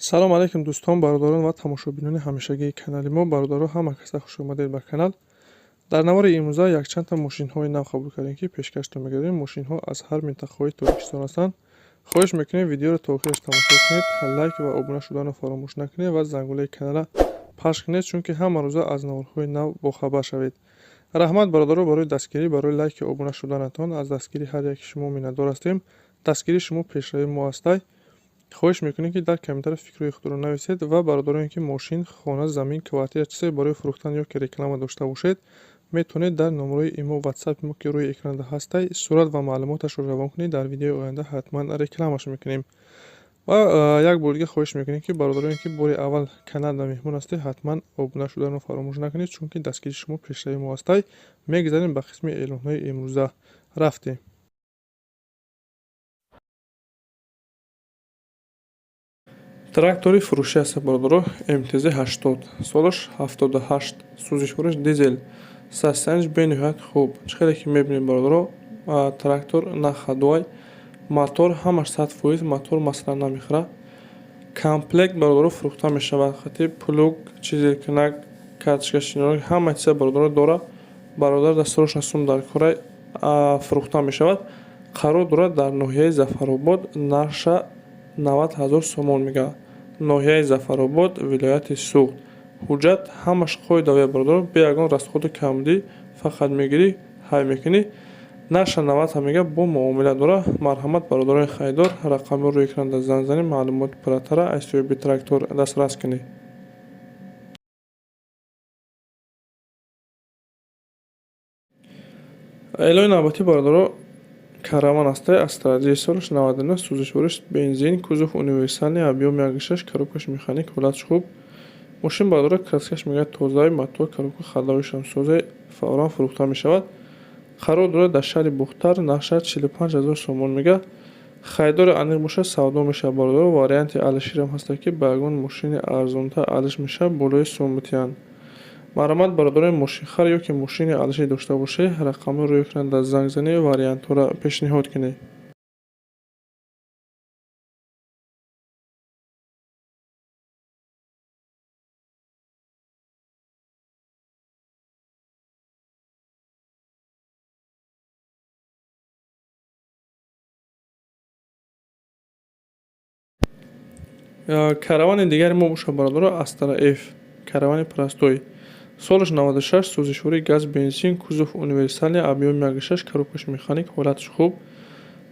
Салом алейкум, дӯстон, бародарон ва тамошобинони ҳамешагии канали мо. Бародаро, ҳама каса хуш омадед ба канал. Дар навори имрӯза якчандта мошинҳои нав қабул кардем, ки пешкаштон мегардем. Мошинҳо аз ҳар минтақаҳои Тоҷикистон ҳастанд. Хоҳиш мекунем, видеоро то охираш тамошо кунед, лайк ва обуна шуданро фаромӯш накунед ва зангулаи каналра пахш кунед, чунки ҳама рӯза аз наворҳои нав бохабар шавед. Раҳмат, бародаро, барои дастгирӣ, барои лайки обуна шуданатон. Аз дастгирии ҳар яки шумо миннатдор ҳастем. Дастгирии шумо пешравии мо ҳастай. Хоҳиш мекунем, ки дар комментария фикрҳои худро нависед ва бародароне, ки мошин, хона, замин, квартира, чизе барои фурӯхтан ё ки реклама дошта бошед, метавонед дар номерои имо, ватсапи мо, ки рӯи экранда ҳастай, сурат ва маълумоташро равон кунед. Дар видеои оянда ҳатман рекламаш мекунем. Ва як бор дига хоҳиш мекунем, ки бародароне, ки бори аввал каналда меҳмон ҳастед, ҳатман обуна шуданро фаромӯш накунед, чунки дастгирии шумо пешравии мо ҳастай. Мегузарем ба қисми эълонҳои имрӯза. Рафтем. Трактори фурӯшӣ аст, бародаро, МТЗ 80, солаш 78, сӯзишвориш дизел, состояниш бениҳоят хуб. Чӣ хеле ки мебинед, бародаро, трактор на ходовой, мотор ҳамаш 100%, мотор масалан намехӯрад. Комплект, бародаро, фурӯхта мешавад. Хати плуг, чизелкунак, карточка, шинорак, ҳама чиза, бародаро, дорад. Бародар дастурошна сум дар корай, фурӯхта мешавад. Қарор дорад дар ноҳияи Зафаробод, нархша 90 ҳазор сомон мегӯяд. Ноҳияи Зафаробод, вилояти Суғд. Ҳуҷҷат ҳамаш қоидавия, бародаро, бе ягон расходу камбудӣ, фақат мегирӣ, ҳай мекунӣ. Нархша 90 мегӯяд, бо муомила дорад. Марҳамат, бародарони харидор, рақамҳоро рӯи экранда занг занед, маълумоти пурратара аз соҳиби трактор дастрас кунед. Эълони навбатӣ, бародаро, Караван ҳастай, Астра J, солаш 99, сӯзишвориш бензин, кузов универсальный, объём 1,6, коробкаш механик, ҳолатш хуб. Мошин, бародаро, краскаш мегӯяд тозаи, мотор, коробка, ходовойшам созай, фавран фурӯхта мешавад. Қарор дорад дар шаҳри Бухтар, нархша 45 ҳазор сомон мегӯяд. Харидори аниқ бошад, савдо мешавад, бародаро. Варианти алиширам ҳаста, ки ба ягон мошини арзонтар алиш мешавад, болои сум битиҳанд. Марҳамат, бародарони мошинхар ё ки мошини алишӣ дошта бошед, рақамҳоро рӯи экранда занг занед, вариантҳоро пешниҳод кунед. Каравани дигари мо бошад, бародаро, Астра F, каравани простой. Солаш 96, сӯзишвории газ, бензин, кузов универсальный, объём 1,6, коробкаш механик, ҳолаташ хуб.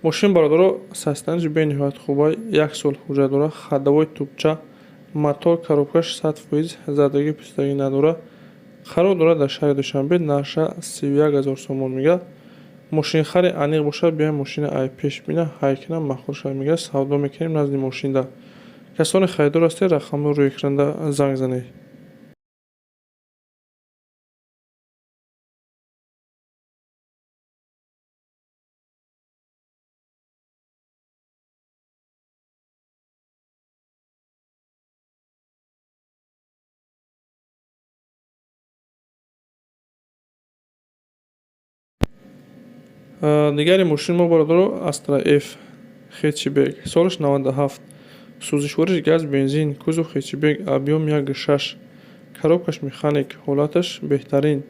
Мошин, бародаро, состояниш бениҳоят хубай, як сол ҳуҷҷат дорад, ходовой тупча, мотор, коробкаш 100%, задагӣ пӯсидагӣ надорад. Қарор дорад дар шаҳри Душанбе, нархша 31 ҳазор сомон мегӯяд. Мошинхари аниқ бошад, биёем мошина ай пеш бина, ҳай кина, маъқул шавад, мегӯяд, савдо мекунем назди мошинда. Касоне харидор ҳастед, рақамҳоро рӯи экранда занг занед. Дигари мошини мо, бародаро, Астра F хэтчбек, солаш 97, сӯзишвориш газ, бензин, кузов хэтчбек, объём 1,6, коробкаш механик, ҳолаташ беҳтарин,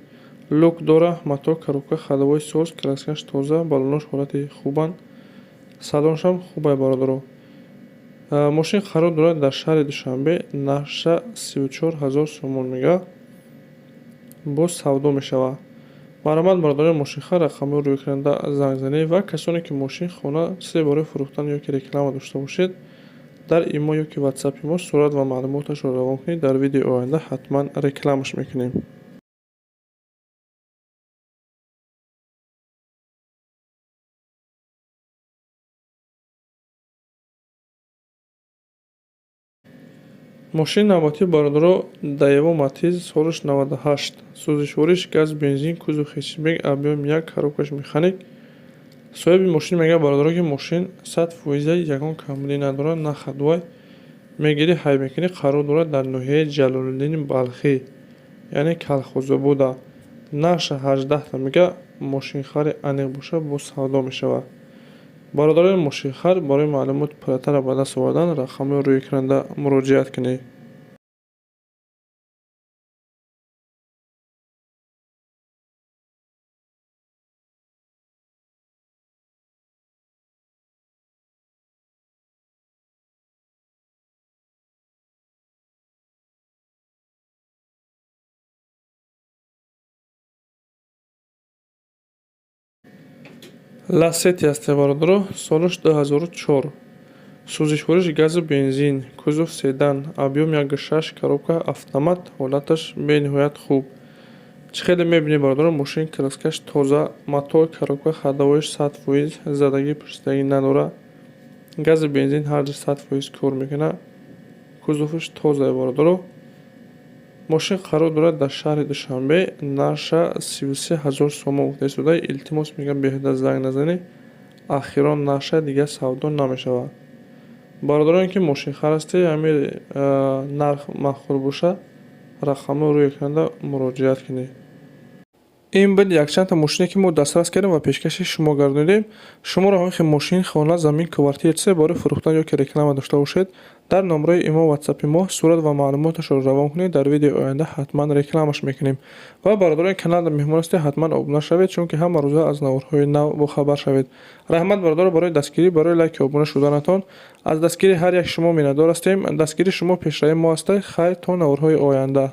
люк дора, мотор, коробка, ходовой соз, краскаш тоза, баллонош ҳолати хубанд, салоншам хубай, бародаро. Мошин қарор дорад дар шаҳри Душанбе, нархша 34 ҳазор сомон мегӯяд, боз савдо мешавад. Марҳамат, бародарони мошинхар, рақамҳоро рӯи экранда занг занед ва касоне, ки мошин, хона, чизе барои фурӯхтан ё ки реклама дошта бошед, дар имо ё ки ватсапи мо сурат ва маълумоташро равон кунед. Дар видеои оянда ҳатман рекламаш мекунем. Мошини навбатӣ, бародаро, Даево Матиз, солаш 98, сӯзишвориш газ, бензин, кузов хэтчбек, объём 1, коробкаш механик. Соҳиби мошин мегӯяд, бародаро, ки мошин 100%, ягон камбудӣ надорад, на ходовой, мегирӣ, ҳай мекунӣ. Қарор дорад дар ноҳияи Ҷалолиддини Балхӣ, яъне Калхозобода. Нархша 18 мегӯяд, мошинхари аниқ бошад, боз савдо мешавад. Бародарони мошинхар, барои маълумоти пурратарро ба даст овардан рақамҳои рӯи экранда муроҷиат кунед. Ласети ҳасте, бародаро, солаш 2004, сӯзишвориш газу бензин, кузов седан, объём 1,6, коробка автомат, ҳолаташ бениҳоят хуб. Чӣ хеле мебинед, бародаро, мошин краскаш тоза, мотор, коробка, ходовоиш 100%, задагӣ пӯшидагӣ надорад. Газу бензин ҳарду 100% кор мекунад. Кузоваш тозае, бародаро. Мошин қарор дорад дар шаҳри Душанбе, нарша 33 000 сомон гуфта истода. Илтимос мегӯям, беҳуда занг назанед, ахирон нарша, дигар савдо намешавад. Бародароне ки мошинхар ҳастед, ҳамин нарх маъқул боша, рақамҳои рӯи экранда муроҷиат кунед. Ин буд якчандта мошине, ки мо дастрас кардем ва пешкаши шумо гардонидем. Шуморо ҳамин хел мошин, хона, замин, квартира, чизе барои фурӯхтан ё ки реклама дошта бошед, дар номраи имо, ватсапи мо сурат ва маълумоташро равон кунед, дар видеои оянда ҳатман рекламаш мекунем. Ва бародарони канал меҳмон ҳастед, ҳатман обуна шавед, чунки ҳама рӯза аз наворҳои нав бохабар шавед. Раҳмат, бародаро, барои дастгирӣ, барои лайки обуна шуданатон. Аз дастгирии ҳар як шумо миннатдор ҳастем. Дастгирии шумо пешравии мо аста. Хайр, то наворҳои оянда.